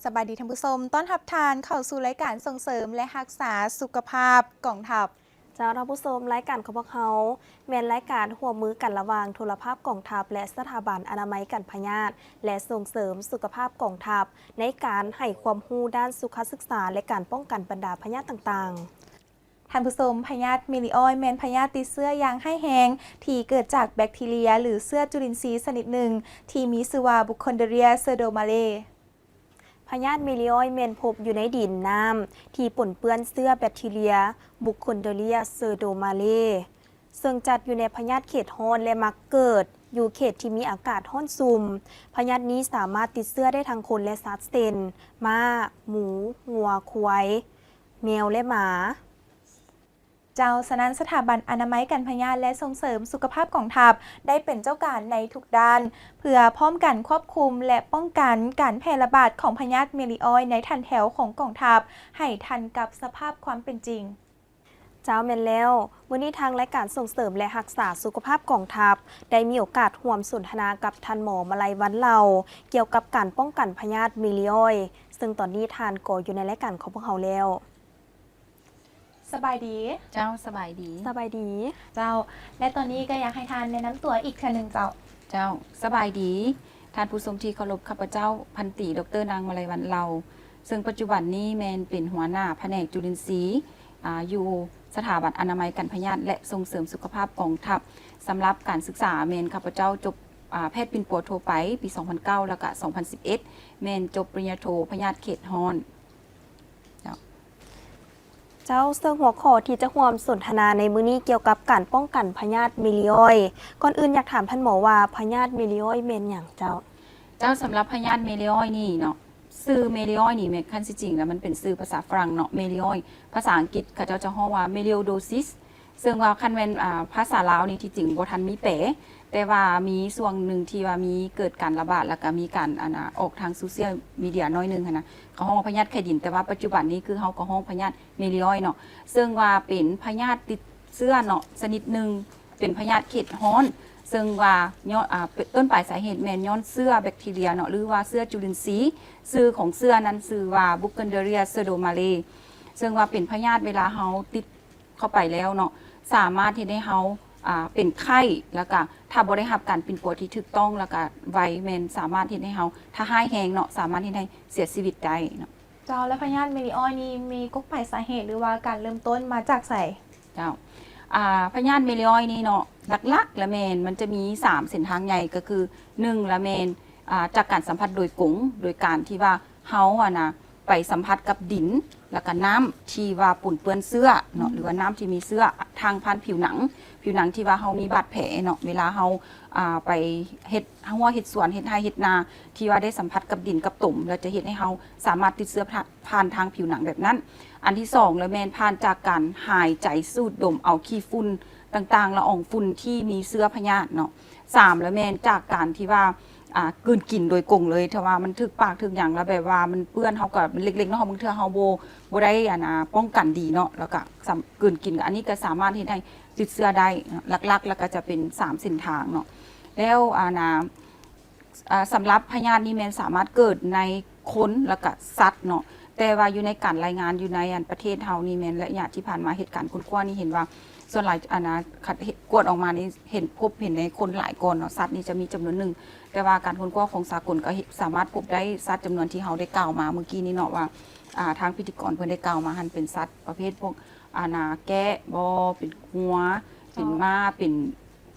ສະບາຍດີທ່ານຜູ້ຊົມ, ຕ້ອນຮັບທ່ານເຂົ້າສູ່ລາຍການສົ່ງເສີມ ແລະ ຮັກສາສຸຂະພາບກອງທັບ. ເຈົ້າ ທ່ານຜູ້ຊົມ, ລາຍການຂອງພວກເຮົາແມ່ນລາຍການຮ່ວມມືກັນລະຫວ່າງໂທລະພາບກອງທັບ ແລະ ສະຖາບັນອະນາໄມກັນພະຍາດ ແລະ ສົ່ງເສີມສຸຂະພາບກອງທັບ ໃນການໃຫ້ຄວາມຮູ້ດ້ານສຸຂະສຶກສາ ແລະ ການປ້ອງກັນບັນດາພະຍາດຕ່າງໆ. ທ່ານຜູ້ຊົມ, ພະຍາດເມລິອອຍແມ່ນພະຍາດຕິດເຊື້ອຢ່າງຮ້າຍແຮງ ທີ່ເກີດຈາກແບັກທີເຣຍ ຫຼື ເຊື້ອຈຸລິນຊີຊະນິດໜຶ່ງ ທີ່ມີຊື່ວ່າ Burkholderia pseudomallei. ພະຍາດເມລິອອຍແມ່ນພົບຢູ່ໃນດິນ, ນ້ຳ ທີ່ປົນເປື້ອນເຊື້ອແບັກທີເຣຍ Burkholderia pseudomallei, ເຊິ່ງຈັດຢູ່ໃນພະຍາດເຂດຮ້ອນ ແລະ ມັກເກີດຢູ່ເຂດທີ່ມີອາກາດຮ້ອນຊຸ່ມ. ພະຍາດນີ້ສາມາດຕິດເຊື້ອໄດ້ທັງຄົນ ແລະ ສັດເຊັ່ນ ມ້າ, ໝູ, ງົວ, ຄວາຍ, ແມວ ແລະ ໝາ. ເຈົ້າ, ສະນັ້ນ ສະຖາບັນອະນາໄມກັນພະຍາດ ແລະ ສົ່ງເສີມສຸຂະພາບກອງທັບ ໄດ້ເປັນເຈົ້າການໃນທຸກດ້ານ ເພື່ອພ້ອມກັນຄວບຄຸມ ແລະ ປ້ອງກັນການແຜ່ລະບາດຂອງພະຍາດເມລິອອຍໃນຖັນແຖວຂອງກອງທັບ ໃຫ້ທັນກັບສະພາບຄວາມເປັນຈິງ. ເຈົ້າ, ແມ່ນແລ້ວ. ມື້ນີ້ທາງລາຍການສົ່ງເສີມ ແລະ ຮັກສາສຸຂະພາບກອງທັບ ໄດ້ມີໂອກາດຮ່ວມສົນທະນາກັບທ່ານໝໍ ມະໄລວັນ ເຫຼົ່າ ກ່ຽວກັບການປ້ອງກັນພະຍາດເມລິອອຍ, ເຊິ່ງຕອນນີ້ທ່ານກໍຢູ່ໃນລາຍການຂອງພວກເຮົາແລ້ວ. ສະບາຍດີ. ເຈົ້າ, ສະບາຍດີ. ສະບາຍດີ. ເຈົ້າ, ແລະ ຕອນນີ້ກໍຢາກໃຫ້ທ່ານແນະນຳຕົວອີກເທື່ອໜຶ່ງເຈົ້າ. ເຈົ້າ, ສະບາຍດີທ່ານຜູ້ຊົມທີ່ເຄົາລົບ, ຂ້າພະເຈົ້າ ພັນຕີ ດອກເຕີ ນາງ ມະໄລວັນ ເຫຼົ່າ ເຊິ່ງປັດຈຸບັນນີ້ແມ່ນເປັນຫົວໜ້າພະແນກຈຸລິນຊີ ອາ ຢູ່ສະຖາບັນອະນາໄມກັນພະຍາດ ແລະ ສົ່ງເສີມສຸຂະພາບກອງທັບ. ສຳລັບການສຶກສາແມ່ນຂ້າພະເຈົ້າຈົບ ອາ ແພດປິ່ນປົວທົ່ວໄປ ປີສອງພັນເກົ້າ ແລ້ວກະສອງພັນສິບເອັດ ແມ່ນຈົບປະລິນຍາໂທພະຍາດເຂດຮ້ອນ. ເຈົ້າ. ເຈົ້າ, ເຊິ່ງຫົວຂໍ້ທີ່ຈະຮ່ວມສົນທະນາໃນມື້ນີ້ກ່ຽວກັບການປ້ອງກັນພະຍາດເມລິອອຍ. ກ່ອນອື່ນຢາກຖາມທ່ານໝໍວ່າ ພະຍາດເມລິອອຍແມ່ນຫຍັງເຈົ້າ? ເຈົ້າ, ສຳລັບພະຍາດເມລິອອຍນີ້ເນາະ, ຊື່ເມລິອອຍນີ້ແມ່ນ ຄັນຊິຈິງແລ້ວມັນເປັນຊື່ພາສາຝຣັ່ງເນາະ, ເມລິອອຍ ພາສາອັງກິດເຂົາເຈົ້າຈະຮ້ອງວ່າ melioidosis. ເຊິ່ງວ່າຄັນແມ່ນ ອາ ພາສາລາວນີ້ທີ່ຈິງບໍ່ທັນມີແປ, ແຕ່ວ່າມີຊ່ວງໜຶ່ງທີ່ວ່າມີເກີດການລະບາດ ແລ້ວກະມີການ ອັນນາ ອອກທາງໂຊຊຽວມີເດຍໜ້ອຍໜຶ່ງຫັ້ນນະ, ເຂົາຮ້ອງວ່າພະຍາດໄຂ້ດິນ, ແຕ່ວ່າປັດຈຸບັນນີ້ຄືເຮົາກໍຮ້ອງພະຍາດເມລິອອຍເນາະ, ເຊິ່ງວ່າເປັນພະຍາດຕິດເຊື້ອເນາະ ຊະນິດໜຶ່ງ, ເປັນພະຍາດເຂດຮ້ອນ, ເຊິ່ງວ່າຍ້ອນ ອາ ຕົ້ນປາຍສາເຫດແມ່ນຍ້ອນເຊື້ອແບັກທີເຣຍເນາະ ຫຼືວ່າເຊື້ອຈຸລິນຊີ, ຊື່ຂອງເຊື້ອນັ້ນຊື່ວ່າ Burkholderia pseudomallei, ເຊິ່ງວ່າເປັນພະຍາດເວລາເຮົາຕິດ ເຂົ້າໄປແລ້ວເນາະ ສາມາດເຮັດໃຫ້ເຮົາ ອາ ເປັນໄຂ້ ແລ້ວກະຖ້າບໍ່ໄດ້ຮັບການປິ່ນປົວທີ່ຖືກຕ້ອງ ແລ້ວກະໄວ ແມ່ນສາມາດເຮັດໃຫ້ເຮົາ ຖ້າຮ້າຍແຮງເນາະ ສາມາດເຮັດໃຫ້ເສຍຊີວິດໄດ້ເນາະ. ເຈົ້າ, ແລ້ວພະຍາດເມລິອອຍນີ້ມີກົກປາຍສາເຫດ ຫຼືວ່າການເລີ່ມຕົ້ນມາຈາກໃສ? ເຈົ້າ, ອາ ພະຍາດເມລິອອຍນີ້ເນາະ ຫຼັກໆລະແມ່ນມັນຈະມີສາມເສັ້ນທາງໃຫຍ່ ກໍຄື ໜຶ່ງລະແມ່ນ ອາ ຈາກການສຳຜັດໂດຍກົງ ໂດຍການທີ່ວ່າເຮົາ ອັນນາ ໄປສຳຜັດກັບດິນ ແລ້ວກະນ້ຳທີ່ວ່າປົນເປື້ອນເຊື້ອເນາະ ຫຼືວ່ານ້ຳທີ່ມີເຊື້ອທາງຜ່ານຜິວໜັງ, ຜິວໜັງທີ່ວ່າເຮົາມີບາດແຜເນາະ, ເວລາເຮົາ ອາ ໄປເຮັດຮົ້ວເຮັດສວນ ເຮັດໄຮ່ເຮັດນາ ທີ່ວ່າໄດ້ສຳຜັດກັບດິນກັບຕົມ ແລ້ວຈະເຮັດໃຫ້ເຮົາສາມາດຕິດເຊື້ອຜ່ານ ຜ່ານທາງຜິວໜັງແບບນັ້ນ. ອັນທີສອງລະແມ່ນຜ່ານຈາກການຫາຍໃຈສູດດົມເອົາຂີ້ຝຸ່ນຕ່າງໆ ລະອອງຝຸ່ນທີ່ມີເຊື້ອພະຍາດເນາະ. ສາມລະແມ່ນຈາກການທີ່ວ່າ ອ່າ ກືນກິນໂດຍກົງເລີຍ, ຖ້າວ່າມັນຖືກປາກຖືກຫຍັງແລ້ວ ແບບວ່າມັນເປື້ອນ ເຮົາກໍເລັກໆເນາະ, ບາງເທື່ອເຮົາບໍ່ ບໍ່ໄດ້ ອັນນາ ປ້ອງກັນດີເນາະ ແລ້ວກໍສຳ ກືນກິນ, ອັນນີ້ກໍສາມາດເຮັດໃຫ້ຕິດເຊື້ອໄດ້. ຫຼັກໆແລ້ວກໍຈະເປັນສາມເສັ້ນທາງເນາະ. ແລ້ວ ອັນນາ ອ່າ ສຳລັບພະຍາດນີ້ແມ່ນສາມາດເກີດໃນຄົນ ແລ້ວກໍສັດເນາະ, ແຕ່ວ່າຢູ່ໃນການລາຍງານຢູ່ໃນ ອັນ ປະເທດເຮົານີ້ແມ່ນໄລຍະທີ່ຜ່ານມາ ເຮັດການຄົ້ນຄວ້ານີ້ເຫັນວ່າ ສ່ວນຫຼາຍ ອັນນາ ຄັດເຮັດ ກວດອອກມານີ້ເຫັນ ພົບເຫັນໃນຄົນຫຼາຍກ່ອນເນາະ, ສັດນີ້ຈະມີຈຳນວນໜຶ່ງ, ແຕ່ວ່າການຄົ້ນຄວ້າຂອງສາກົນກໍເຮັດ ສາມາດພົບໄດ້ສັດຈຳນວນທີ່ເຮົາໄດ້ກ່າວມາມື້ກີ້ນີ້ເນາະ ວ່າ ອ່າ ທາງພິທີກອນເພິ່ນໄດ້ກ່າວມາຫັ້ນ ເປັນສັດປະເພດພວກ ອັນນາ ແກະບໍ ເປັນງົວ ເປັນ ເຈົ້າ ມ້າ ເປັນ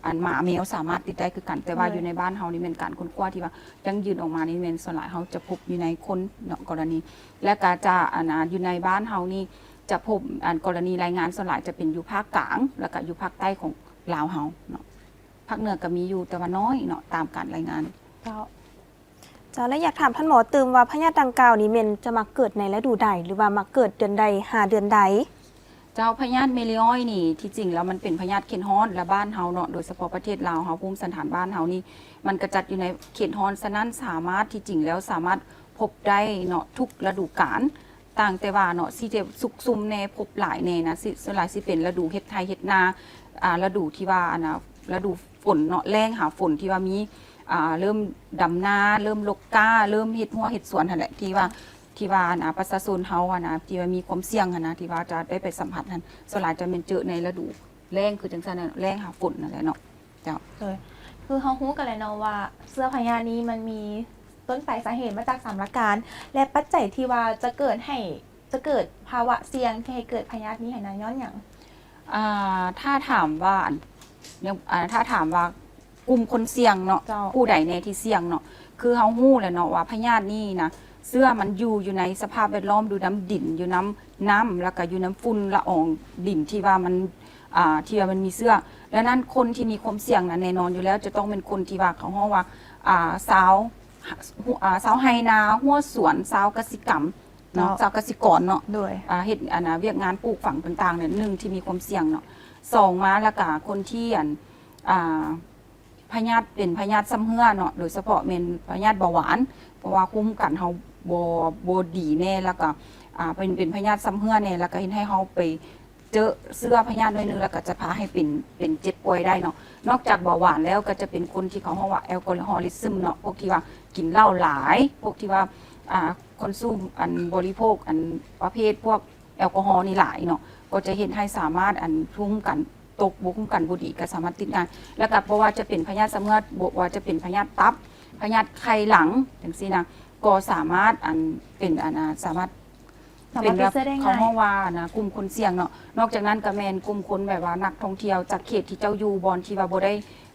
ອັນ ໝາແມວສາມາດຕິດໄດ້ຄືກັນ, ແຕ່ວ່າ ໂດຍ ຢູ່ໃນບ້ານເຮົານີ້ແມ່ນການຄົ້ນຄວ້າທີ່ວ່າຢັ້ງຢືນອອກມານີ້ແມ່ນສ່ວນຫຼາຍເຮົາຈະພົບຢູ່ໃນຄົນເນາະ ກໍລະນີ ແລ້ວກະຈະ ອັນນາ ຢູ່ໃນບ້ານເຮົານີ້ຈະພົບ ອັນ ກໍລະນີລາຍງານສ່ວນຫຼາຍຈະເປັນຢູ່ພາກກາງ ແລ້ວກະຢູ່ພາກໃຕ້ຂອງລາວເຮົາເນາະ, ພາກເໜືອກະມີຢູ່ ແຕ່ວ່ານ້ອຍເນາະ ຕາມການລາຍງານ. ເຈົ້າ. ເຈົ້າ ແລະ ຢາກຖາມທ່ານໝໍຕື່ມວ່າ ພະຍາດດັ່ງກ່າວນີ້ແມ່ນຈະມັກເກີດໃນລະດູໃດ ຫຼືວ່າມັກເກີດເດືອນໃດຫາເດືອນໃດ? ເຈົ້າ, ພະຍາດເມລິອອຍນີ້ ທີ່ຈິງແລ້ວມັນເປັນພະຍາດເຂດຮ້ອນ ແລະ ບ້ານເຮົາເນາະ ໂດຍສະເພາະປະເທດລາວເຮົາ ພູມສັນຖານບ້ານເຮົານີ້ ມັນກະຈັດຢູ່ໃນເຂດຮ້ອນ, ສະນັ້ນສາມາດ ທີ່ຈິງແລ້ວສາມາດພົບໄດ້ເນາະ ທຸກລະດູການ. ຕ່າງແຕ່ວ່າເນາະ ຊິຈະຊຸກຊຸມແດ່ ພົບຫຼາຍແດ່ນະ ຊິ ສ່ວນຫຼາຍຊິເປັນລະດູເຮັດໄຮ່ເຮັດນາ ອ່າ ລະດູທີ່ວ່າ ອັນນາ ລະດູຝົນເນາະ ແລ້ງຫາຝົນ ທີ່ວ່າມີ ອ່າ ເລີ່ມດຳນາ ເລີ່ມລົກກ້າ ເລີ່ມເຮັດຮົ້ວເຮັດສວນຫັ້ນແຫຼະ ທີ່ວ່າ ທີ່ວ່າ ອັນ ອາ ປະຊາຊົນເຮົາ ອັນ ອາ ທີ່ວ່າມີຄວາມສ່ຽງຫັ້ນນະ ທີ່ວ່າຈະໄດ້ໄປສຳຜັດຫັ້ນ ສ່ວນຫຼາຍຈະແມ່ນເຈີໃນລະດູແລ້ງ ຄືຈັ່ງຊັ້ນນະ ແລ້ງຫາຝົນນັ້ນແຫຼະເນາະ. ເຈົ້າ. ໂດຍ ຄືເຮົາຮູ້ກັນແລ້ວເນາະວ່າ ເຊື້ອພະຍາດນີ້ມັນມີຕົ້ນປາຍສາເຫດມາຈາກສາມລະການ ແລະ ປັດໄຈທີ່ວ່າຈະເກີດໃຫ້ ຈະເກີດພາວະສ່ຽງທີ່ໃຫ້ເກີດພະຍາດນີ້ຫັ້ນນະ ຍ້ອນຫຍັງ? ອາ ຖ້າຖາມວ່າ ອັນ ອາ ຖ້າຖາມວ່າ ກຸ່ມຄົນສ່ຽງເນາະ ເຈົ້າ ຜູ້ໃດແດ່ທີ່ສ່ຽງເນາະ ຄືເຮົາຮູ້ແລ້ວເນາະວ່າພະຍາດນີ້ນະ ເຊື້ອມັນຢູ່ ຢູ່ໃນສະພາບແວດລ້ອມ ຢູ່ນຳດິນ ຢູ່ນຳນ້ຳ ແລ້ວກະຢູ່ນຳຝຸ່ນລະອອງດິນທີ່ວ່າມັນ ອ່າ ທີ່ວ່າມັນມີເຊື້ອ. ດັ່ງນັ້ນ ຄົນທີ່ມີຄວາມສ່ຽງນັ້ນແນ່ນອນຢູ່ແລ້ວ ຈະຕ້ອງເປັນຄົນທີ່ວ່າເຂົາຮ້ອງວ່າ ອ່າ ຊາວ ອ່າ ຊາວໄຮ່ນາ ຮົ້ວສວນ ຊາວກະສິກຳເນາະ ເຈົ້າ ຊາວກະສິກອນເນາະ ໂດຍ ອ່າ ເຮັດ ອັນ ວຽກງານປູກຝັງຕ່າງໆ ໜຶ່ງທີ່ມີຄວາມສ່ຽງເນາະ ສອງມາແລ້ວກະຄົນທີ່ ອັນ ອ່າ ພະຍາດ ເປັນພະຍາດຊຳເຮື້ອເນາະ ໂດຍສະເພາະແມ່ນພະຍາດເບົາຫວານ ເພາະວ່າພູມຄຸ້ມກັນເຮົາບໍ່ ບໍ່ດີແດ່ ແລ້ວກໍ ອ່າ ເປັນ ເປັນພະຍາດຊຳເຮື້ອແດ່ ແລ້ວກໍເຮັດໃຫ້ເຮົາໄປເຈີເຊື້ອພະຍາດໜ້ອຍໜຶ່ງ ແລ້ວກໍຈະພາໃຫ້ເປັນ ເປັນເຈັບປ່ວຍໄດ້ເນາະ. ນອກຈາກເບົາຫວານແລ້ວ ກໍຈະເປັນຄົນທີ່ເຂົາຮ້ອງວ່າແອລກໍຮອລິຊຶມເນາະ ພວກທີ່ວ່າກິນເຫຼົ້າຫຼາຍ ພວກທີ່ວ່າ ອ່າ ຄອນຊູມ ອັນ ບໍລິໂພກ ອັນ ປະເພດພວກແອລກໍຮໍນີ້ຫຼາຍເນາະ ກໍຈະເຮັດໃຫ້ສາມາດ ອັນ ພູມຄຸ້ມກັນ ຕົກ ບໍ່ຄຸ້ມກັນບໍ່ດີ ກໍສາມາດຕິດງ່າຍ ແລ້ວກໍບໍ່ວ່າຈະເປັນພະຍາດຊຳເຮື້ອ ບໍ່ວ່າຈະເປັນພະຍາດຕັບ ພະຍາດໄຂ່ຫຼັງ ຈັ່ງຊີ້ນະ ກໍສາມາດ ອັນ ເປັນ ອັນ ສາມາດ ສາມາດຕິດເຊື້ອໄດ້ງ່າຍ ເຂົາຮ້ອງວ່າ ອັນ ກຸ່ມຄົນສ່ຽງເນາະ. ນອກຈາກນັ້ນກໍແມ່ນກຸ່ມຄົນແບບວ່ານັກທ່ອງທ່ຽວຈາກເຂດທີ່ເຈົ້າຢູ່ ບ່ອນທີ່ວ່າບໍ່ໄດ້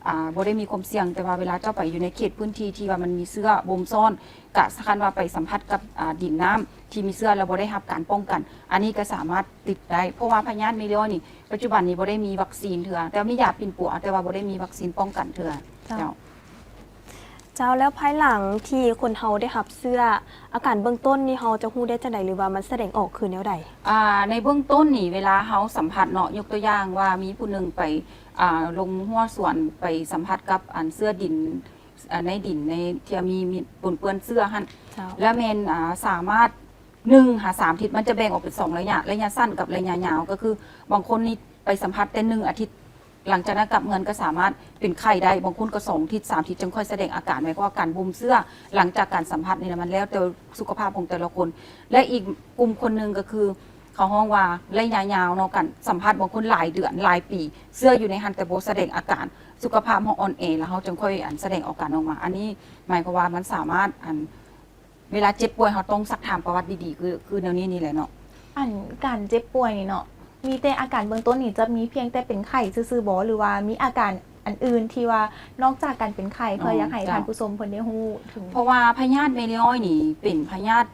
ອ່າ ບໍ່ໄດ້ມີຄວາມສ່ຽງ ແຕ່ວ່າເວລາເຈົ້າໄປຢູ່ໃນເຂດພື້ນທີ່ທີ່ວ່າມັນມີເຊື້ອບົ່ມຊ້ອນ ກະຄັນວ່າໄປສຳຜັດກັບ ອ່າ ດິນນ້ຳທີ່ມີເຊື້ອແລ້ວບໍ່ໄດ້ຮັບການປ້ອງກັນ ອັນນີ້ກໍສາມາດຕິດໄດ້ ເພາະວ່າພະຍາດເມລິອອຍນີ້ ປັດຈຸບັນນີ້ບໍ່ໄດ້ມີວັກຊີນເທື່ອ ແຕ່ມີຢາປິ່ນປົວ ແຕ່ວ່າບໍ່ໄດ້ມີວັກຊີນປ້ອງກັນເທື່ອ. ເຈົ້າ ເຈົ້າ. ເຈົ້າ ແລ້ວພາຍຫຼັງທີ່ຄົນເຮົາໄດ້ຮັບເຊື້ອ ອາການເບື້ອງຕົ້ນນີ້ເຮົາຈະຮູ້ໄດ້ຈັ່ງໃດ ຫຼືວ່າມັນສະແດງອອກຄືແນວໃດ? ອ່າ ໃນເບື້ອງຕົ້ນນີ້ ເວລາເຮົາສຳຜັດເນາະ ຍົກຕົວຢ່າງວ່າມີຜູ້ໜຶ່ງໄປ ອ່າ ລົງຮົ້ວສວນ ໄປສຳຜັດກັບ ອັນ ເຊື້ອດິນ ອ່າ ໃນດິນ ໃນທີ່ມີ ມີປົນເປື້ອນເຊື້ອຫັ້ນ ເຈົ້າ ແລ້ວແມ່ນ ອ່າ ສາມາດ ໜຶ່ງຫາສາມທິດ ມັນຈະແບ່ງອອກເປັນສອງໄລຍະ ໄລຍະສັ້ນກັບໄລຍະຍາວ ກໍຄືບາງຄົນນີ້ໄປສຳຜັດແຕ່ໜຶ່ງອາທິດ ຫຼັງຈາກນັ້ນກັບເຮືອນກໍສາມາດເປັນໄຂ້ໄດ້ ບາງຄົນກໍສອງທິດສາມທິດຈຶ່ງຄ່ອຍສະແດງອາການ ໝາຍຄວາມວ່າການບົ່ມເຊື້ອຫຼັງຈາກການສຳຜັດນີ້ນະ ມັນແລ້ວແຕ່ສຸຂະພາບຂອງແຕ່ລະຄົນ ແລະ ອີກກຸ່ມຄົນໜຶ່ງກໍຄື ເຂົາຮ້ອງວ່າໄລຍະຍາວເນາະ ການສຳຜັດບາງຄົນຫຼາຍເດືອນຫຼາຍປີ ເຊື້ອຢູ່ໃນຫັ້ນແຕ່ບໍ່ສະແດງອາການ ສຸຂະພາບເຮົາອ່ອນແອ ແລ້ວເຮົາຈຶ່ງຄ່ອຍ ອັນ ສະແດງອາການອອກມາ ອັນນີ້ໝາຍຄວາມວ່າມັນສາມາດ ອັນ ເວລາເຈັບປ່ວຍເຮົາຕ້ອງຊັກຖາມປະຫວັດດີໆ ຄື ຄືແນວນີ້ນີ້ແຫຼະເນາະ. ອັນການເຈັບປ່ວຍນີ້ເນາະ ມີແຕ່ອາການເບື້ອງຕົ້ນນີ້ ຈະມີພຽງແຕ່ເປັນໄຂ້ຊື່ໆບໍ ຫຼືວ່າມີອາການອັນອື່ນທີ່ວ່ານອກຈາກການເປັນໄຂ້ ເພື່ອຢາກໃຫ້ທ່ານຜູ້ຊົມເພິ່ນໄດ້ຮູ້ເຖິງ? ເພາະວ່າພະຍາດເມລິອອຍນີ້ເປັນພະຍາດ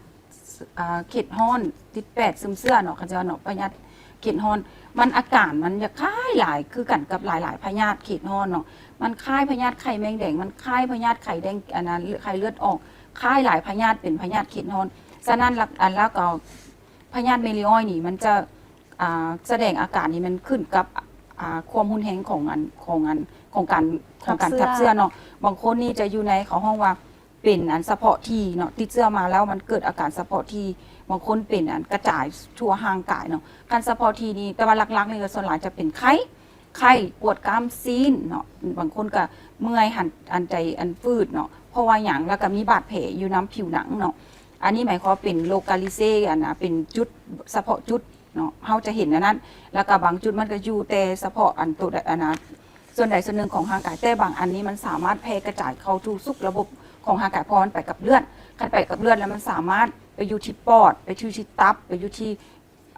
ອ່າ ເຂດຮ້ອນ ຕິດແປດ ຊຶມເຊື້ອເນາະ ເຂົາເຈົ້າເນາະ ພະຍາດເຂດຮ້ອນ ມັນອາການມັນຈະຄ້າຍຫຼາຍຄືກັນກັບຫຼາຍໆພະຍາດເຂດຮ້ອນເນາະ ມັນຄ້າຍພະຍາດໄຂ້ແມງແດງ ມັນຄ້າຍພະຍາດໄຂ້ແດງ ອັນນັ້ນ ໄຂ້ເລືອດອອກ ຄ້າຍຫຼາຍພະຍາດເປັນພະຍາດເຂດຮ້ອນ. ສະນັ້ນ ອັນ ແລ້ວກໍພະຍາດເມລິອອຍນີ້ ມັນຈະ ອ່າ ສະແດງອາການນີ້ມັນຂຶ້ນກັບ ອ່າ ຄວາມຮຸນແຮງຂອງ ອັນ ຂອງ ອັນ ຂອງການ ຂອງການ ຮັບເຊື້ອ ຮັບເຊື້ອເນາະ ບາງຄົນນີ້ຈະຢູ່ໃນ ເຂົາຮ້ອງວ່າເປັນ ອັນ ສະເພາະທີ່ເນາະ ຕິດເຊື້ອມາແລ້ວມັນເກີດອາການສະເພາະທີ່ ບາງຄົນເປັນ ອັນ ກະຈາຍທົ່ວຮ່າງກາຍເນາະ ຄັນສະເພາະທີ່ນີ້ ແຕ່ວ່າຫຼັກໆນີ້ກໍສ່ວນຫຼາຍຈະເປັນໄຂ້ ໄຂ້ ປວດກ້າມຊີ້ນເນາະ ບາງຄົນກໍເມື່ອຍ ຫັນ ອັນ ໃຈ ອັນ ຝືດເນາະ ເພາະວ່າຫຍັງ ແລ້ວກໍມີບາດແຜຢູ່ນຳຜິວໜັງເນາະ ອັນນີ້ໝາຍຄວາມວ່າເປັນ ໂລກາລິເຊ ອັນນະ ເປັນຈຸດສະເພາະຈຸດເນາະ ເຮົາຈະເຫັນອັນນັ້ນ ແລ້ວກໍບາງຈຸດມັນກໍຢູ່ແຕ່ສະເພາະ ອັນ ໂຕ ອັນນະ ສ່ວນໃດສ່ວນໜຶ່ງຂອງຮ່າງກາຍ ແຕ່ບາງອັນນີ້ມັນສາມາດແຜ່ກະຈາຍເຂົ້າສູ່ທຸກລະບົບຂອງຮ່າງກາຍ ເພາະວ່າມັນໄປກັບເລືອດ ຄັນໄປກັບເລືອດແລ້ວມັນສາມາດໄປຢູ່ທີ່ປອດ ໄປຢູ່ທີ່ຕັບ ໄປຢູ່ທີ່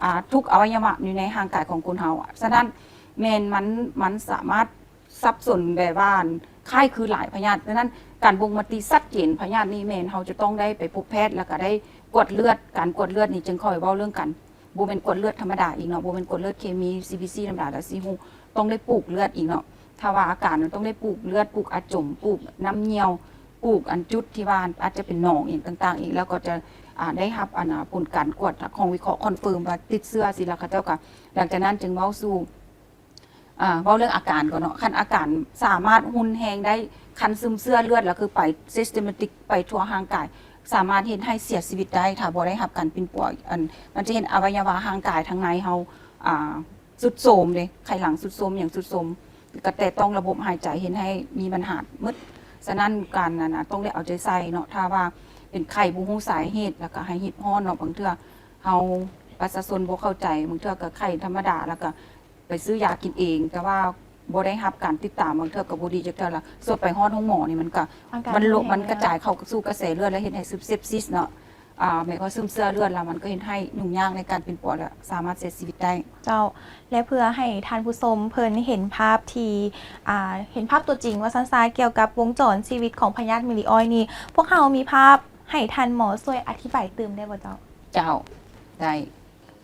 ອ່າ ທຸກອະໄວຍະວະຢູ່ໃນຮ່າງກາຍຂອງຄົນເຮົາ ສະນັ້ນແມ່ນມັນ ມັນສາມາດສັບສົນແບບວ່າຄ້າຍຄືຫຼາຍພະຍາດ ສະນັ້ນການບົ່ງມະຕິຊັດເຈນພະຍາດນີ້ແມ່ນເຮົາຈະຕ້ອງໄດ້ໄປພົບແພດ ແລ້ວກໍໄດ້ກວດເລືອດ ການກວດເລືອດນີ້ຈຶ່ງຄ່ອຍເວົ້າເລື່ອງກັນ ບໍ່ແມ່ນກວດເລືອດທຳມະດາອີກເນາະ ບໍ່ແມ່ນກວດເລືອດເຄມີ ຊີບີຊີ ທຳມະດາ ແລ້ວຊີໂຮ ຕ້ອງໄດ້ປູກເລືອດອີກເນາະ ຖ້າວ່າອາການມັນຕ້ອງໄດ້ປູກເລືອດ ປູກອາຈົມ ປູກນ້ຳຍ່ຽວ ປູກອັນຈຸດທີ່ວ່າອາດຈະເປັນໜອງອີກຕ່າງໆອີກ ແລ້ວກໍຈະ ອ່າ ໄດ້ຮັບອັນ ອ່າ ຜົນການກວດ ຫ້ອງວິເຄາະຄອນເຟີມວ່າຕິດເຊື້ອຊີ້ ແລ້ວເຂົາເຈົ້າກໍ ຫຼັງຈາກນັ້ນຈຶ່ງເວົ້າສູ່ ອ່າ ເວົ້າເລື່ອງອາການກ່ອນເນາະ ຄັນອາການສາມາດຮຸນແຮງໄດ້ ຄັນຊຶມເຊື້ອເລືອດ ແລ້ວຄືໄປ ຊິສເຕມາຕິກ ໄປທົ່ວຮ່າງກາຍ ສາມາດເຮັດໃຫ້ເສຍຊີວິດໄດ້ ຖ້າບໍ່ໄດ້ຮັບການປິ່ນປົວ ອັນ ມັນຈະເຮັດອະໄວຍະວະຮ່າງກາຍທາງໃນເຮົາ ອ່າ ຊຸດໂຊມເດ້ ໄຂຫຼັງຊຸດໂຊມ ຫຍັງຊຸດໂຊມ ກະແຕະຕ້ອງລະບົບຫາຍໃຈ ເຮັດໃຫ້ມີບັນຫາໝົດ ສະນັ້ນການ ອັນນະ ຕ້ອງໄດ້ເອົາໃຈໃສ່ເນາະ ຖ້າວ່າໄປ ປັນໄຂ້ບໍ່ຮູ້ສາເຫດ ແລ້ວກໍໃຫ້ຮີບຮ້ອນເນາະ. ບາງເທື່ອເຮົາ ປະຊາຊົນບໍ່ເຂົ້າໃຈ ບາງເທື່ອກໍໄຂ້ທຳມະດາ ແລ້ວກໍໄປຊື້ຢາກິນເອງ ແຕ່ວ່າບໍ່ໄດ້ຮັບການຕິດຕາມ ບາງເທື່ອກໍບໍ່ດີຈັກເທື່ອ. ລະສ່ວນໄປຮອດໂຮງໝໍນີ້ ມັນກໍ ອາການ ມັນລົງ ແຮງ ມັນກະຈາຍເຂົ້າສູ່ກະແສເລືອດ ແລ້ວເຮັດໃຫ້ຊຶມເຊັບຊິດເນາະ ອ່າ ແມ່ນວ່າຊຶມເຊື້ອເລືອດ ແລ້ວມັນກໍເຮັດໃຫ້ຫຍຸ້ງຍາກໃນການປິ່ນປົວ ແລະສາມາດເສຍຊີວິດໄດ້. ເຈົ້າ ແລະເພື່ອໃຫ້ທ່ານຜູ້ຊົມເພິ່ນເຫັນພາບທີ່ ອ່າ ເຫັນພາບຕົວຈິງວ່າຊັ້ນຊະ ກ່ຽວກັບວົງຈອນຊີວິດຂອງພະຍາດເມລີອອຍນີ້ ພວກເຮົາມີພາບໃຫ້ທ່ານໝໍຊ່ວຍອະທິບາຍຕື່ມໄດ້ບໍ່ເຈົ້າ? ເຈົ້າ ໄດ້.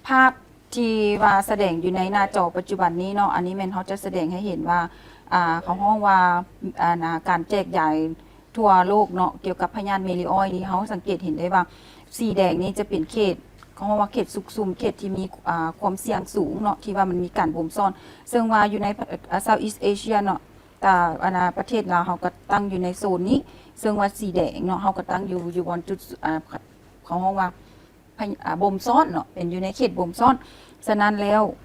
ພາບທີ່ວ່າສະແດງຢູ່ໃນໜ້າຈໍປັດຈຸບັນນີ້ເນາະ ອັນນີ້ແມ່ນເຮົາຈະສະແດງໃຫ້ເຫັນວ່າ ອ່າ ເຂົາຮ້ອງວ່າ ອັນ ອ່າ ການແຈກຢາຍ ທົ່ວໂລກເນາະ ກ່ຽວກັບພະຍາດເມລີອອຍນີ້ ເຮົາສັງເກດເຫັນໄດ້ວ່າ ສີແດງນີ້ຈະເປັນເຂດ ເຂົາເອີ້ນວ່າເຂດຊຸກຊຸມ ເຂດທີ່ມີ ອ່າ ຄວາມສ່ຽງສູງເນາະ ທີ່ວ່າມັນມີການບົ່ມຊ້ອນ ເຊິ່ງວ່າຢູ່ໃນ ອ່າ Southeast Asia ເນາະ ຕາ ອັນ ອ່າ ປະເທດລາວເຮົາກໍຕັ້ງຢູ່ໃນໂຊນນີ້ ເຊິ່ງວ່າສີແດງເນາະ ເຮົາກໍຕັ້ງຢູ່ ຢູ່ບ່ອນຈຸດ ອ່າ ເຂົາເອີ້ນວ່າ ພະ ອ່າ ບົ່ມຊ້ອນເນາະ ເປັນຢູ່ໃນເຂດບົ່ມຊ້ອນ. ສະນັ້ນແລ້ວ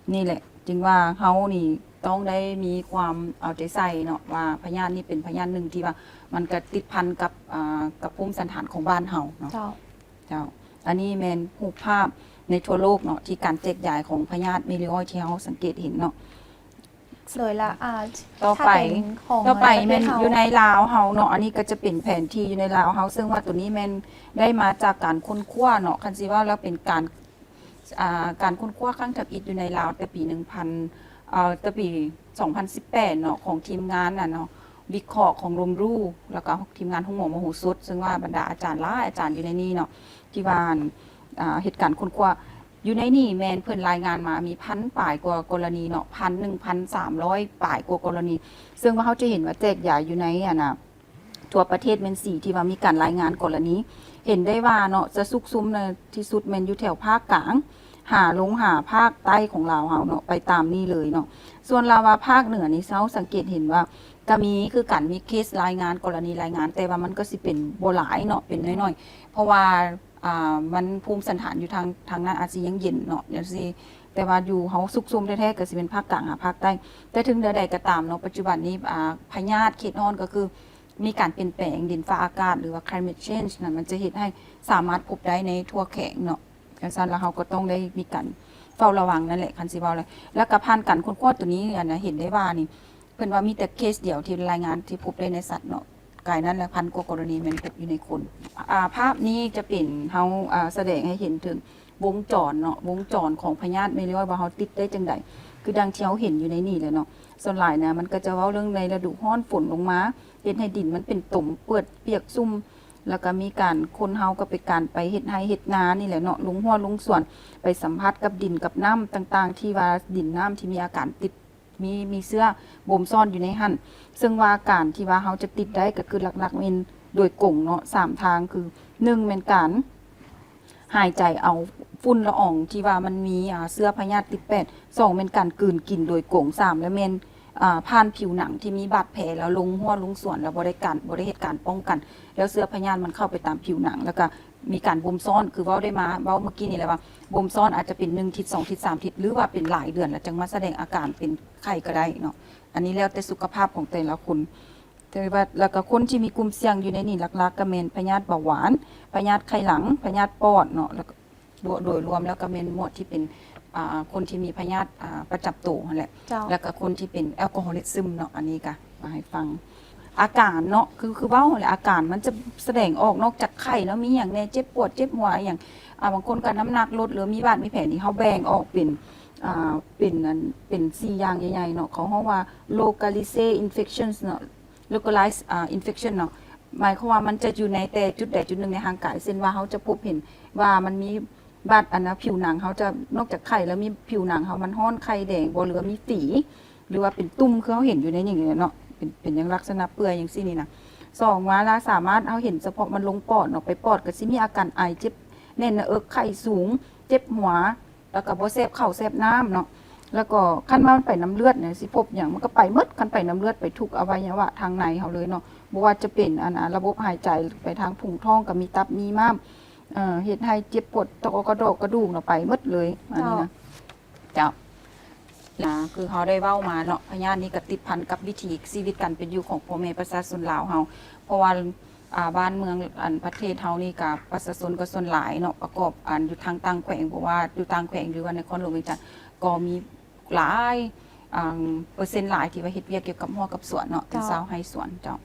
ນີ້ແຫຼະ ຈຶ່ງວ່າເຮົານີ້ຕ້ອງໄດ້ມີຄວາມເອົາໃຈໃສ່ເນາະ ວ່າພະຍາດນີ້ເປັນພະຍາດໜຶ່ງທີ່ວ່າມັນກະຕິດພັນກັບ ອ່າ ກັບພູມສັນຖານຂອງບ້ານເຮົາເນາະ. ເຈົ້າ ເຈົ້າ ອັນນີ້ແມ່ນຮູບພາບໃນທົ່ວໂລກເນາະ ທີ່ການແຈກຢາຍຂອງພະຍາດເມລີອອຍທີ່ເຮົາສັງເກດເຫັນເນາະ. ໂດຍລະ ອ່າ ຕໍ່ໄປ ຕໍ່ໄປແມ່ນຢູ່ໃນລາວເຮົາເນາະ ອັນນີ້ກໍຈະເປັນແຜນທີ່ຢູ່ໃນລາວເຮົາ ເຊິ່ງວ່າໂຕນີ້ແມ່ນໄດ້ມາຈາກການຄົ້ນຄວ້າເນາະ ຄັນຊິເວົ້າແລ້ວເປັນການ ອ່າ ການຄົ້ນຄວ້າຄັ້ງທຳອິດຢູ່ໃນລາວແຕ່ປີໜຶ່ງພັນ ເອີ ແຕ່ປີສອງພັນສິບແປດເນາະ ຂອງທີມງານ ອັນ ເນາະ ວິເຄາະຂອງລົມຣູ ແລ້ວກໍທີມງານໂຮງໝໍມະໂຫສົດ ເຊິ່ງວ່າບັນດາອາຈານຫຼາຍອາຈານຢູ່ໃນນີ້ເນາະ ທີ່ວ່າ ອ່າ ເຮັດການຄົ້ນຄວ້າ ຢູ່ໃນນີ້ແມ່ນເພິ່ນລາຍງານມາມີພັນປາຍກວ່າກໍລະນີເນາະ ພັນ ໜຶ່ງພັນສາມຮ້ອຍປາຍກວ່າກໍລະນີ ເຊິ່ງວ່າເຮົາຈະເຫັນວ່າແຈກຢາຍຢູ່ໃນ ອັນ ນະ ທົ່ວປະເທດແມ່ນສີທີ່ວ່າມີການລາຍງານກໍລະນີ ເຫັນໄດ້ວ່າເນາະ ຈະຊຸກຊຸມໃນທີ່ສຸດແມ່ນຢູ່ແຖວພາກກາງ ຫາລົງຫາພາກໃຕ້ຂອງລາວເຮົາເນາະ ໄປຕາມນີ້ເລີຍເນາະ. ສ່ວນລາວວ່າພາກເໜືອນີ້ ເຮົາສັງເກດເຫັນວ່າກະມີຄືກັນ ມີເຄສລາຍງານ ກໍລະນີລາຍງານ ແຕ່ວ່າມັນກໍຊິເປັນບໍ່ຫຼາຍເນາະ ເປັນໜ້ອຍໆ ເພາະວ່າ ອ່າ ມັນພູມສັນຖານຢູ່ທາງ ທາງນັ້ນອາດຊິຍັງເຢັນເນາະ ຈັ່ງຊີ້ ແຕ່ວ່າຢູ່ເຮົາຊຸກຊຸມແທ້ໆ ກໍຊິເປັນພາກກາງຫາພາກໃຕ້. ແຕ່ເຖິງແນວໃດກໍຕາມເນາະ ປັດຈຸບັນນີ້ ອ່າ ພະຍາດເຂດຮ້ອນກໍຄື ມີການປ່ຽນແປງດິນຟ້າອາກາດ ຫຼືວ່າ climate change ນັ້ນ ມັນຈະເຮັດໃຫ້ສາມາດພົບໄດ້ໃນທົ່ວແຂວງເນາະ. ຈັ່ງຊັ້ນແລ້ວເຮົາກໍຕ້ອງໄດ້ມີການເຝົ້າລະວັງນັ້ນແຫຼະ ຄັນຊິເວົ້າແລ້ວ. ແລ້ວກໍຜ່ານການຄົ້ນຄວ້າໂຕນີ້ ອັນນະ ເຫັນໄດ້ວ່ານີ້ ເພິ່ນວ່າມີແຕ່ເຄສດຽວທີ່ລາຍງານທີ່ພົບໄດ້ໃນສັດເນາະ ກາຍນັ້ນແລ້ວ ພັນກວ່າກໍລະນີແມ່ນພົບຢູ່ໃນຄົນ. ອ່າ ພາບນີ້ຈະເປັນເຮົາ ອ່າ ສະແດງໃຫ້ເຫັນເຖິງວົງຈອນເນາະ ວົງຈອນຂອງພະຍາດເມລຽວວ່າເຮົາຕິດໄດ້ຈັ່ງໃດ ຄືດັ່ງທີ່ເຮົາເຫັນຢູ່ໃນນີ້ແຫຼະເນາະ. ສ່ວນຫຼາຍນະ ມັນກໍຈະເວົ້າເລື່ອງໃນລະດູຮ້ອນ ຝົນລົງມາ ເຮັດໃຫ້ດິນມັນເປັນຕົມ ເປື້ອນ ປຽກຊຸ່ມ ແລ້ວກໍມີການ ຄົນເຮົາກໍເປັນການໄປເຮັດໄຮ່ເຮັດນານີ້ແຫຼະເນາະ ລົງຮົ້ວລົງສວນ ໄປສຳຜັດກັບດິນກັບນ້ຳຕ່າງໆ ທີ່ວ່າດິນນ້ຳທີ່ມີອາການຕິດ ມີ ມີເຊື້ອບົ່ມຊ້ອນຢູ່ໃນຫັ້ນ. ເຊິ່ງວ່າການທີ່ວ່າເຮົາຈະຕິດໄດ້ກໍຄືຫຼັກໆແມ່ນໂດຍກົງເນາະ ສາມທາງ ຄື ໜຶ່ງ ແມ່ນການຫາຍໃຈເອົາຝຸ່ນລະອອງທີ່ວ່າມັນມີ ອ່າ ເຊື້ອພະຍາດຕິດແປດ, ສອງ ແມ່ນການກືນກິນໂດຍກົງ, ສາມ ແລ້ວແມ່ນ ອ່າ ຜ່ານຜິວໜັງທີ່ມີບາດແຜ ແລ້ວລົງຮົ້ວລົງສວນ ແລ້ວບໍ່ໄດ້ການ ບໍ່ໄດ້ເຮັດການປ້ອງກັນ ແລ້ວເຊື້ອພະຍາດມັນເຂົ້າໄປຕາມຜິວໜັງ ແລ້ວກໍມີການບົ່ມຊ້ອນ ຄືເວົ້າໄດ້ມາ ເວົ້າເມື່ອກີ້ນີ້ແຫຼະວ່າ ບົ່ມຊ້ອນອາດຈະເປັນໜຶ່ງທິດ ສອງທິດ ສາມທິດ ຫຼືວ່າເປັນຫຼາຍເດືອນ ແລ້ວຈັ່ງມາສະແດງອາການເປັນໄຂ້ກໍໄດ້ເນາະ. ອັນນີ້ແລ້ວແຕ່ສຸຂະພາບຂອງແຕ່ລະຄົນ ແຕ່ວ່າ ແລ້ວກໍຄົນທີ່ມີກຸ່ມສ່ຽງຢູ່ໃນນີ້ຫຼັກໆ ກໍແມ່ນພະຍາດເບົາຫວານ, ພະຍາດໄຂ້ຫຼັງ, ພະຍາດປອດເນາະ ແລ້ວກໍໂດຍ ໂດຍລວມແລ້ວກໍແມ່ນໝວດທີ່ເປັນ ອ່າ ຄົນທີ່ມີພະຍາດ ອ່າ ປະຈຳໂຕຫັ້ນແຫຼະ ເຈົ້າ ແລ້ວກໍຄົນທີ່ເປັນແອລກໍຮອລິຊຶມເນາະ. ອັນນີ້ກໍມາໃຫ້ຟັງອາການເນາະ ຄື ຄືເວົ້າຫັ້ນແຫຼະ ອາການມັນຈະສະແດງອອກ ນອກຈາກໄຂ້ແລ້ວມີຫຍັງແດ່ ເຈັບປວດເຈັບຫົວອີ່ຫຍັງ ອ່າ ບາງຄົນກໍນ້ຳໜັກລົດ ຫຼືມີບາດມີແຜນີ້ ເຮົາແບ່ງອອກເປັນ ອ່າ ເປັນອັນ ເປັນສີ່ຢ່າງໃຫຍ່ໆເນາະ ເຂົາຮ້ອງວ່າ localized infections ເນາະ localized ອ່າ infection ເນາະ ໝາຍຄວາມວ່າມັນຈະຢູ່ໃນແຕ່ຈຸດໃດຈຸດໜຶ່ງໃນຮ່າງກາຍ ເຊັ່ນວ່າເຮົາຈະພົບເຫັນວ່າມັນມີບາດ ອັນນະ ຜິວໜັງເຮົາຈະ ນອກຈາກໄຂ້ແລ້ວມີຜິວໜັງເຮົາມັນຮ້ອນ ໄຂ້ແດງບໍ່ ຫຼືວ່າມີຝີ ຫຼືວ່າເປັນຕຸ່ມ ຄືເຮົາເຫັນຢູ່ໃນນີ້ເນາະ ເປັນ ເປັນຫຍັງລັກສະນະເປື່ອຍຈັ່ງຊີ້ນີ້ນະ. ສອງ ວ່າລາສາມາດ ເຮົາເຫັນສະເພາະມັນລົງປອດເນາະ ໄປປອດກໍຊິມີອາການໄອ ເຈັບແໜ້ນໜ້າເອິກ ໄຂ້ສູງ ເຈັບຫົວ ແລ້ວກໍບໍ່ແຊບເຂົ້າແຊບນ້ຳເນາະ. ແລ້ວກໍຄັນວ່າມັນໄປນຳເລືອດນີ້ ຊິພົບຫຍັງ ມັນກໍໄປໝົດ ຄັນໄປນຳເລືອດ ໄປທຸກອະໄວຍະວະທາງໃນເຮົາເລີຍເນາະ ບໍ່ວ່າຈະເປັນ ອັນ ລະບົບຫາຍໃຈ ໄປທາງຜຸງທ້ອງ ກໍມີຕັບ ມີມ້າມ ເຮັດໃຫ້ເຈັບປວດ ຕະກອກກະດອກກະດູກເນາະ ໄປໝົດເລີຍ ອັນນີ້ນະ ເຈົ້າ ເຈົ້າ. ນະ ຄືເຮົາໄດ້ເວົ້າມາເນາະ ພະຍາດນີ້ກໍຕິດພັນກັບວິຖີຊີວິດການເປັນຢູ່ຂອງພໍ່ແມ່ປະຊາຊົນລາວເຮົາ ເພາະວ່າ ອ່າ ບ້ານເມືອງ ອັນ ປະເທດເຮົານີ້ກະປະຊາຊົນກໍສ່ວນຫຼາຍເນາະ ປະກອບ ອັນ ຢູ່ທາງຕ່າງແຂວງ ບໍ່ວ່າຢູ່ຕ່າງແຂວງ ຫຼືວ່ານະຄອນຫຼວງວຽງຈັນ ກໍມີຫຼາຍ ອ່າ ເປີເຊັນຫຼາຍທີ່ວ່າເຮັດວຽກກ່ຽວກັບຮົ້ວກັບສວນເນາະ ເຈົ້າ ທີ່ຊາວໄຮ່ສວນເຈົ້າ.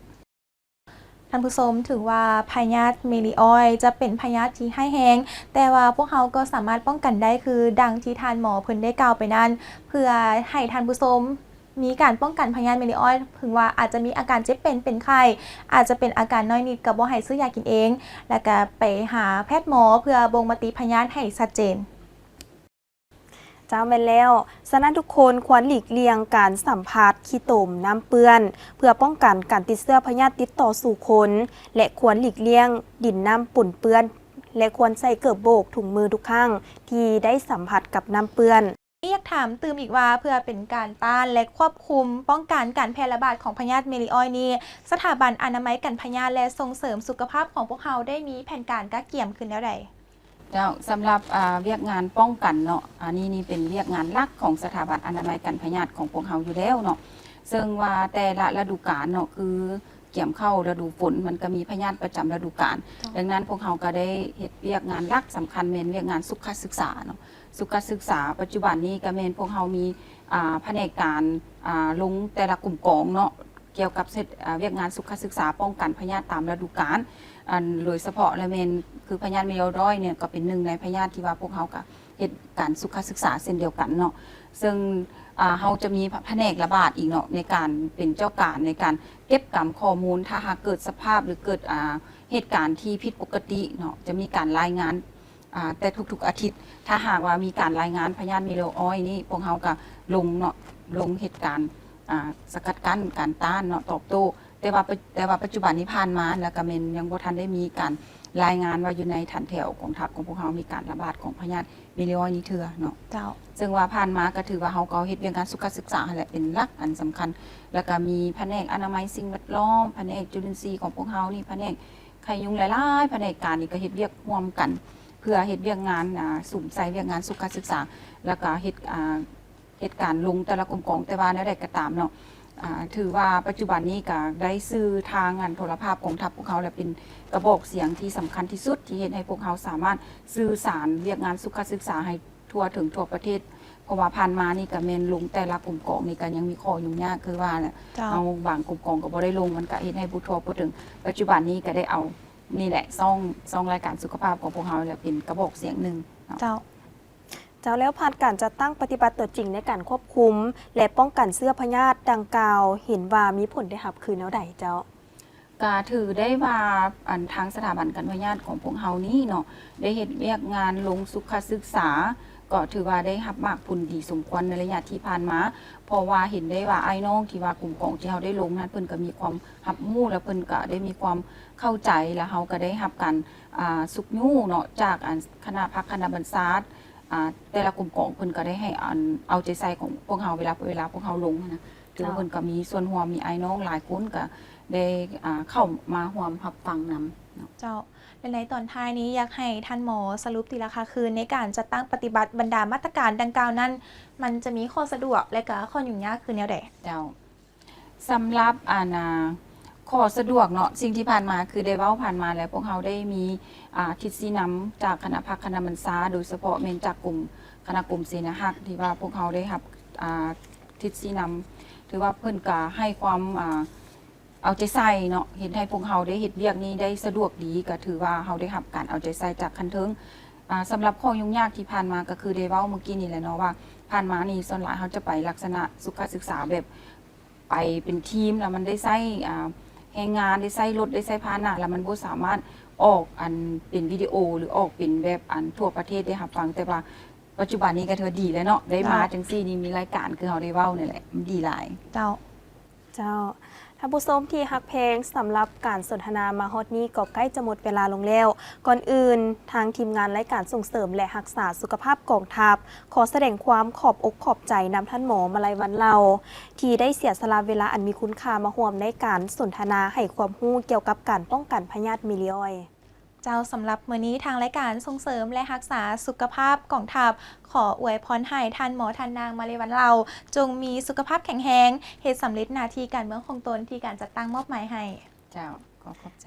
ທ່ານຜູ້ຊົມ, ຖືວ່າພະຍາດເມລີອອຍຈະເປັນພະຍາດທີ່ຮ້າຍແຮງ, ແຕ່ວ່າພວກເຮົາກໍສາມາດປ້ອງກັນໄດ້ ຄືດັ່ງທີ່ທ່ານໝໍເພິ່ນໄດ້ກ່າວໄປນັ້ນ. ເພື່ອໃຫ້ທ່ານຜູ້ຊົມມີການປ້ອງກັນພະຍາດເມລີອອຍ, ເຖິງວ່າອາດຈະມີອາການເຈັບເປັນເປັນໄຂ້, ອາດຈະເປັນອາການນ້ອຍນິດ, ກໍບໍ່ໃຫ້ຊື້ຢາກິນເອງ ແລ້ວກໍໄປຫາແພດໝໍເພື່ອບົ່ງມະຕິພະຍາດໃຫ້ຊັດເຈນ. ເຈົ້າ, ແມ່ນແລ້ວ. ສະນັ້ນທຸກຄົນຄວນຫຼີກລ່ຽງການສຳຜັດຂີ້ຕົມ, ນ້ຳເປື້ອນ ເພື່ອປ້ອງກັນການຕິດເຊື້ອພະຍາດຕິດຕໍ່ສູ່ຄົນ ແລະ ຄວນຫຼີກລ່ຽງດິນນ້ຳປົນເປື້ອນ ແລະ ຄວນໃສ່ເກີບໂບກ, ຖົງມືທຸກຄັ້ງທີ່ໄດ້ສຳຜັດກັບນ້ຳເປື້ອນ. ຢາກຖາມຕື່ມອີກວ່າ ເພື່ອເປັນການຕ້ານ ແລະ ຄວບຄຸມປ້ອງກັນການແຜ່ລະບາດຂອງພະຍາດເມລີອອຍນີ້ ສະຖາບັນອະນາໄມກັນພະຍາດ ແລະ ສົ່ງເສີມສຸຂະພາບຂອງພວກເຮົາໄດ້ມີແຜນການກະກຽມຄືແນວໃດ? ເຈົ້າ, ສຳລັບ ອ່າ ວຽກງານປ້ອງກັນເນາະ, ອັນນີ້ນີ້ເປັນວຽກງານຫຼັກຂອງສະຖາບັນອະນາໄມກັນພະຍາດຂອງພວກເຮົາຢູ່ແລ້ວເນາະ, ເຊິ່ງວ່າແຕ່ລະລະດູການເນາະ ຄືກຽມເຂົ້າລະດູຝົນ ມັນກໍມີພະຍາດປະຈຳລະດູການ. ເຈົ້າ. ດັ່ງນັ້ນພວກເຮົາກໍໄດ້ເຮັດວຽກງານຫຼັກສຳຄັນແມ່ນວຽກງານສຸຂະສຶກສາເນາະ, ສຸຂະສຶກສາ. ປັດຈຸບັນນີ້ກໍແມ່ນພວກເຮົາມີ ອ່າ ພະແນກການ ອ່າ ລົງແຕ່ລະກົມກອງເນາະ ກ່ຽວກັບເຮັດ ອ່າ ວຽກງານສຸຂະສຶກສາປ້ອງກັນພະຍາດຕາມລະດູການ, ອັນ ໂດຍສະເພາະລະແມ່ນຄືພະຍາດເມໂລດອຍເນີ້ຍ ກໍເປັນໜຶ່ງໃນພະຍາດທີ່ວ່າພວກເຮົາກໍເຮັດການສຸຂະສຶກສາເຊັ່ນດຽວກັນເນາະ. ເຊິ່ງ ອ່າ ເຮົາຈະມີພະ ພະແນກລະບາດອີກເນາະ ໃນການເປັນເຈົ້າການໃນການເກັບກຳຂໍ້ມູນ ຖ້າຫາກເກີດສະພາບ ຫຼື ເກີດ ອ່າ ເຫດການທີ່ຜິດປົກກະຕິເນາະ ຈະມີການລາຍງານ ອ່າ ແຕ່ທຸກໆອາທິດ. ຖ້າຫາກວ່າມີການລາຍງານພະຍາດເມໂລອອຍນີ້ ພວກເຮົາກໍລົງເນາະ ລົງເຮັດການ ອ່າ ສະກັດກັ້ນ ການຕ້ານເນາະ ຕອບໂຕ້. ແຕ່ວ່າ ແຕ່ວ່າປັດຈຸບັນນີ້ຜ່ານມາ ແລ້ວກໍແມ່ນຍັງບໍ່ທັນໄດ້ມີການລາຍງານວ່າຢູ່ໃນຖັນແຖວກອງທັບຂອງພວກເຮົາມີການລະບາດຂອງພະຍາດເມໂລອອຍນີ້ເທື່ອເນາະ. ເຈົ້າ. ເຊິ່ງວ່າຜ່ານມາກໍຖືວ່າເຮົາກໍເຮັດວຽກງານສຸຂະສຶກສາຫັ້ນແຫຼະເປັນຫຼັກອັນສຳຄັນ, ແລ້ວກໍມີພະແນກອະນາໄມສິ່ງແວດລ້ອມ, ພະແນກຈຸລິນຊີຂອງພວກເຮົານີ້, ພະແນກໄຂ້ຍຸງ ຫຼາຍໆພະແນກການນີ້ກໍເຮັດວຽກຮ່ວມກັນ ເພື່ອເຮັດວຽກງານ ອ່າ ສຸມໃສ່ວຽກງານສຸຂະສຶກສາ ແລ້ວກໍເຮັດ ອ່າ ເຮັດການລົງແຕ່ລະກົມກອງ. ແຕ່ວ່າແນວໃດກໍຕາມເນາະ ອ່າ ຖືວ່າປັດຈຸບັນນີ້ກໍໄດ້ສື່ທາງອັນໂທລະພາບກອງທັບພວກເຮົາ ແລະ ເປັນກະບອກສຽງທີ່ສຳຄັນທີ່ສຸດ ທີ່ເຮັດໃຫ້ພວກເຮົາສາມາດສື່ສານວຽກງານສຸຂະສຶກສາໃຫ້ທົ່ວເຖິງທົ່ວປະເທດ. ເພາະວ່າຜ່ານມານີ້ກໍແມ່ນລົງແຕ່ລະກົມກອງນີ້ກໍຍັງມີຂໍ້ຫຍຸ້ງຍາກ ຄືວ່າແຫຼະ. ເຈົ້າ. ເຮົາບາງກົມກອງກໍບໍ່ໄດ້ລົງ ມັນກໍເຮັດໃຫ້ບໍ່ທົ່ວບໍ່ເຖິງ. ປັດຈຸບັນນີ້ກໍໄດ້ເອົານີ້ແຫຼະ ຊ່ອງ ຊ່ອງລາຍການສຸຂະພາບຂອງພວກເຮົາແຫຼະ ເປັນກະບອກສຽງໜຶ່ງເນາະ. ເຈົ້າ. ເຈົ້າ, ແລ້ວຜ່ານການຈັດຕັ້ງປະຕິບັດຕົວຈິງໃນການຄວບຄຸມ ແລະ ປ້ອງກັນເຊື້ອພະຍາດດັ່ງກ່າວ ເຫັນວ່າມີຜົນໄດ້ຮັບຄືແນວໃດເຈົ້າ? ກະຖືໄດ້ວ່າ ອັນ ທາງສະຖາບັນກັນພະຍາດຂອງພວກເຮົານີ້ເນາະ ໄດ້ເຮັດວຽກງານລົງສຸຂະສຶກສາ ກໍຖືວ່າໄດ້ຮັບໝາກຜົນດີສົມຄວນໃນໄລຍະທີ່ຜ່ານມາ, ເພາະວ່າເຫັນໄດ້ວ່າອ້າຍນ້ອງທີ່ວ່າກຸ່ມຂອງທີ່ເຮົາໄດ້ລົງນັ້ນ ເພິ່ນກໍມີຄວາມຮັບຮູ້ ແລະ ເພິ່ນກໍໄດ້ມີຄວາມເຂົ້າໃຈ ແລະ ເຮົາກໍໄດ້ຮັບການ ອ່າ ຊຸກຍູ້ເນາະ ຈາກ ອັນ ຄະນະພັກຄະນະບັນຊາ ອ່າ ແຕ່ລະກຸ່ມຂອງເພິ່ນກໍໄດ້ໃຫ້ ອັນ ເອົາໃຈໃສ່ຂອງພວກເຮົາ ເວລາ ເວລາພວກເຮົາລົງຫັ້ນນະ. ຖືວ່າເພິ່ນກໍມີສ່ວນຮ່ວມ ມີອ້າຍນ້ອງຫຼາຍຄົນກໍໄດ້ ອ່າ ເຂົ້າມາຮ່ວມຮັບຟັງນຳເນາະ. ເຈົ້າ. ແລະ ໃນຕອນທ້າຍນີ້ ຢາກໃຫ້ທ່ານໝໍສະຫຼຸບທີລະຄະຄືນ ໃນການຈັດຕັ້ງປະຕິບັດບັນດາມາດຕະການດັ່ງກ່າວນັ້ນ ມັນຈະມີຂໍ້ສະດວກ ແລະ ກໍຂໍ້ຫຍຸ້ງຍາກຄືແນວໃດ? ເຈົ້າ. ສຳລັບ ອັນ ອ່າ ຂໍ້ສະດວກເນາະ ສິ່ງທີ່ຜ່ານມາ ຄືໄດ້ເວົ້າຜ່ານມາແລ້ວ ພວກເຮົາໄດ້ມີ ອ່າ ທິດຊີ້ນຳຈາກຄະນະພັກຄະນະບັນຊາ ໂດຍສະເພາະແມ່ນຈາກກົມ ຄະນະກົມເສນາຮັກ ທີ່ວ່າພວກເຮົາໄດ້ຮັບ ອ່າ ທິດຊີ້ນຳ ຖືວ່າເພິ່ນກະໃຫ້ຄວາມ ອ່າ ເອົາໃຈໃສ່ເນາະ ເຮັດໃຫ້ພວກເຮົາໄດ້ເຮັດວຽກນີ້ໄດ້ສະດວກດີ ກະຖືວ່າເຮົາໄດ້ຮັບການເອົາໃຈໃສ່ຈາກຂັ້ນເທິງ. ອ່າ ສຳລັບຂໍ້ຫຍຸ້ງຍາກທີ່ຜ່ານມາ ກະຄືໄດ້ເວົ້າມື້ກີ້ນີ້ແຫຼະເນາະ ວ່າຜ່ານມານີ້ສ່ວນຫຼາຍເຮົາຈະໄປລັກສະນະສຸຂະສຶກສາແບບ ໄປເປັນທີມ ແລ້ວມັນໄດ້ໃຊ້ ອ່າ ແຮງງານ ໄດ້ໃຊ້ລົດ ໄດ້ໃຊ້ພາຫະນະ ແລ້ວມັນບໍ່ສາມາດອອກ ອັນ ເປັນວິດີໂອ ຫຼື ອອກເປັນແບບ ອັນ ທົ່ວປະເທດໄດ້ຮັບຟັງ. ແຕ່ວ່າປັດຈຸບັນນີ້ກໍຖືວ່າດີແລ້ວເນາະ ໄດ້ມາ ເຈົ້າ ຈັ່ງຊີ້ນີ້ ມີລາຍການຄືເຮົາໄດ້ເວົ້ານີ້ແຫຼະ ມັນດີຫຼາຍ. ເຈົ້າ. ເຈົ້າ. ທ່ານຜູ້ຊົມທີ່ຮັກແພງ, ສຳລັບການສົນທະນາມາຮອດນີ້ກໍໃກ້ຈະໝົດເວລາລົງແລ້ວ. ກ່ອນອື່ນ, ທາງທີມງານລາຍການສົ່ງເສີມ ແລະ ຮັກສາສຸຂະພາບກອງທັບ ຂໍສະແດງຄວາມຂອບອົກຂອບໃຈນຳທ່ານໝໍ ມາໄລວັນ ເຫຼົ່າ ທີ່ໄດ້ເສຍສະຫຼະເວລາອັນມີຄຸນຄ່າມາຮ່ວມໃນການສົນທະນາໃຫ້ຄວາມຮູ້ກ່ຽວກັບການປ້ອງກັນພະຍາດເມລີອອຍ. ເຈົ້າ, ສຳລັບມື້ນີ້ທາງລາຍການສົ່ງເສີມ ແລະ ຮັກສາສຸຂະພາບກອງທັບ ຂໍອວຍພອນໃຫ້ທ່ານໝໍທ່ານນາງ ມາເລວັນ ເຫຼົ່າ ຈົ່ງມີສຸຂະພາບແຂງແຮງ, ເຮັດສຳເລັດໜ້າທີ່ການເມືອງຂອງຕົນທີ່ການຈັດຕັ້ງມອບໝາຍໃຫ້. ເຈົ້າ. ຂໍຂອບໃຈ.